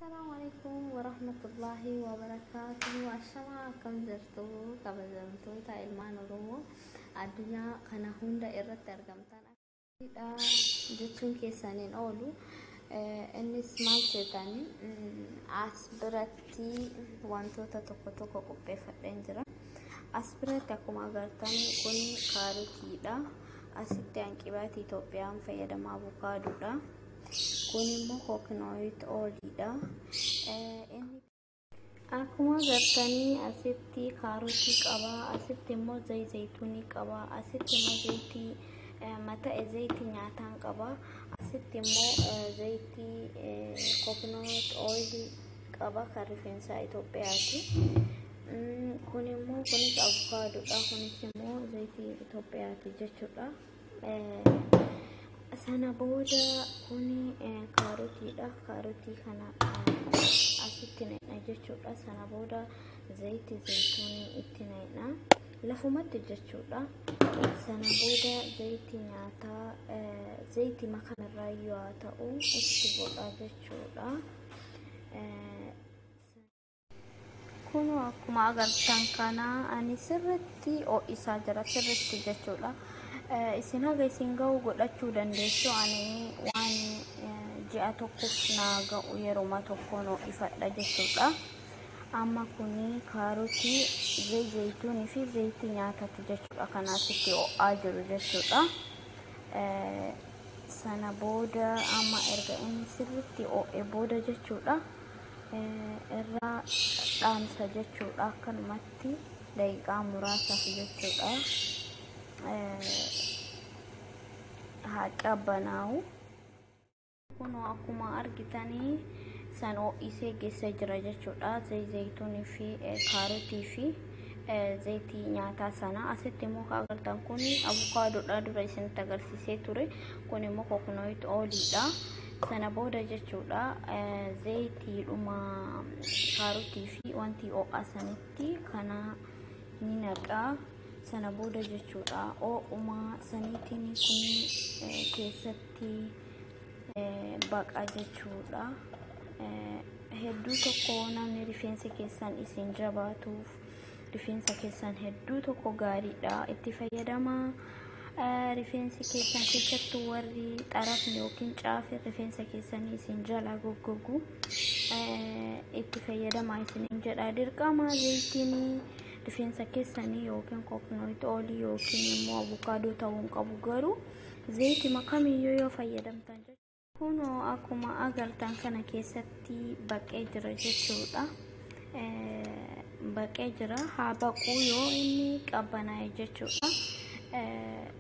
Assalaamu alaikum warahmatullaahi wabarakaatuhu. Ashamaa, akkam jirtu kabajamtoota ilmaan Oromoo addunyaa kana hunda irratti argamtan dha jechuun keessaniin oolu. Innis maal seetanii, as biratti wantoota tokko tokko qopheeffadheen jira. As biratti akkuma agartan kun kaarotiidha. Asitti hanqibaatii Itoophiyaan fayyadamaa avokaadoodha. Kun immoo coconut oiliidha. Inni akkuma agartanii asitti kaarotii qaba, asitti immoo zayituunii qaba, asitti immoo zayitii mata'e, zayitii nyaataan qaba, asitti immoo zayitii coconut oilii qaba kan rifeensaa Itoophiyaati. Kun immoo kunis avokaadoodha, kunis immoo zayitii Itoophiyaati jechuudha. Sana booda kuni kaarotiidha. Kaarotii kana asitti naqna jechuudha. Sana booda zayitii zayituunii itti naqna lafumatti jechuudha. Sana booda zayitii nyaataa, zayitii makamirraa yoo haa ta'u, itti godha jechuudha. Kun akkuma agartan kana ani sirritti ho'isaa jira, sirritti jechuudha. Isin haga isin ga'u godhachuu dandeessu. Ani waan ji'a tokkoof naa ga'u yeruma tokkoon ho'ifadha jechuudha. Amma kuni kaarotii, zayituunii fi zayitii nyaatati jechuudha. Kan asitti ho'aa jiru jechuudha. Sana booda amma erga inni sirritti ho'e booda jechuudha, irraa dhaamsa jechuudha, akkanumatti daqiiqaa muraasaaf jechuudha. Haa qabbanaa'u. Kun akkuma argitanii san ho'isee geessee jira jechuudha. Zayituunii fi kaarotii fi zayitii nyaataa sana. Asitti immoo kan agartan kun avokaadoodha, dura isinitti agarsiisee ture. Kun immoo coconut oiliidha. Sana booda jechuudha, zayitiidhuma kaarotii fi wanti ho'a sanitti kana ni naqaa. Sana booda jechuudha, ho'uma saniitiin kun keessatti baqa jechuudha. Hedduu tokko namni rifeensi keessan isin jabaatuuf, rifeensa keessan hedduu tokko gaariidha, itti fayyadamaa. Rifeensi keessan, keessattuu warri xarafni yookiin caafii rifeensa keessanii isin jala goggogu, itti fayyadamaa isiniin jedha. Dirqama zayitiin rifeensa keessanii yookiin coconut oilii yookiin immoo avukaadoo ta'uu hin qabu, garuu zayitima kamiyyuu yoo fayyadamtan. Kunoo akkuma agartan kana keessatti baqee jira jechuudha. Baqee jira, haa baquu yoo inni qabbanaa'e jechuudha.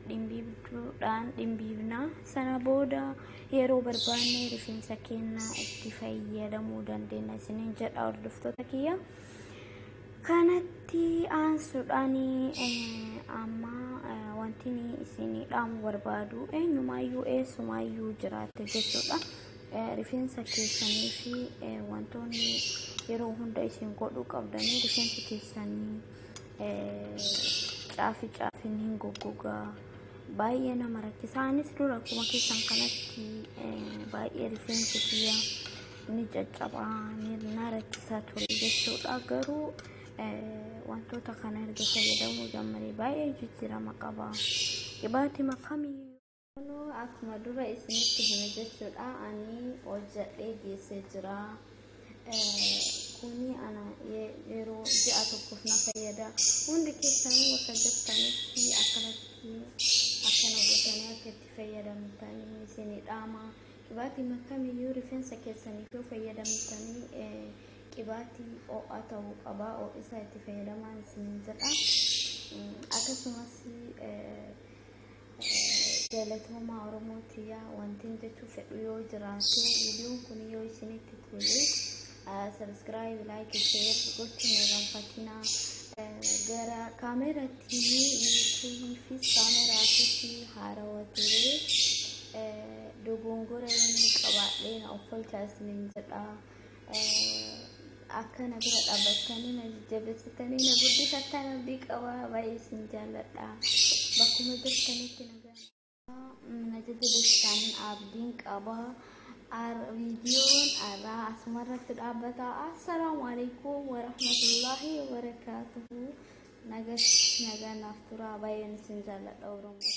Dhimbiibduudhaan dhimbiibna. Sana booda yeroo barbaanne rifeensa keenya itti fayyadamuu dandeenya isiniin jedha, hordoftoota kiyya. Kanatti aansuudhaan amma wanti isin dhaamu barbaadu, eenyumaayyuu eessumaayyuu jiraate jechuudha. Rifeensa keessanii fi wantoonni yeroo hunda isin godhuu qabdanii, rifeensi keessanii caafi caafiin hin goggogaa, baay'ee nama rakkisa. Anis dura akkuma keessan kanatti baay'ee rifeensi kiyya ni caccabaa, ni na rakkisaa ture jechuudha. Garuu wantoota kana erga fayyadamuu jammaree baay'ee jijjiirama qaba. Qibaatima kamiyyuu. Kunoo akkuma dura isinitti hime jechuudha, ani hojjedhee geessee jira. Kuni ana yeroo ji'a tokkoof na fayyada. Hundi keessanuu bakka jirtanitti akkanatti akkana gootanii akka itti fayyadamtanii isinii dhaama. Qibaatii kamiyyuu rifeensa keessaniif yoo fayyadamtanii, qibaatii ho'aa ta'uu qaba. Ho'isaa itti fayyadamaan isiniin jedha. Akkasumas galatoomaa Oromootiyaa. Wantiin jechuu fedhu yoo jiraate, viidiyoon kun yoo isinitti tole, subscribe, like, share gochuun hin irraanfatinaa. Gara kaameeraatti, YouTubeiifis kaameraafis haarawaa ture, dogongora yoonni qabaadhee na offolchaa isiniin jedha. Akkana bira dhaabbattanii na jajjabeessitanii na guddifattan abdii qaba. Baay'ee isin jaalladha. Bakkuma jirtanitti nagaa na jajjabeessitan abdiin qaba. Viidiyoon har'aa asumarratti dhaabbata. Assalaamu alaikum warahmatullaahi wabarakaatuhu. Nagaa naaf turaa, baay'een isin jaalladha Oromoo.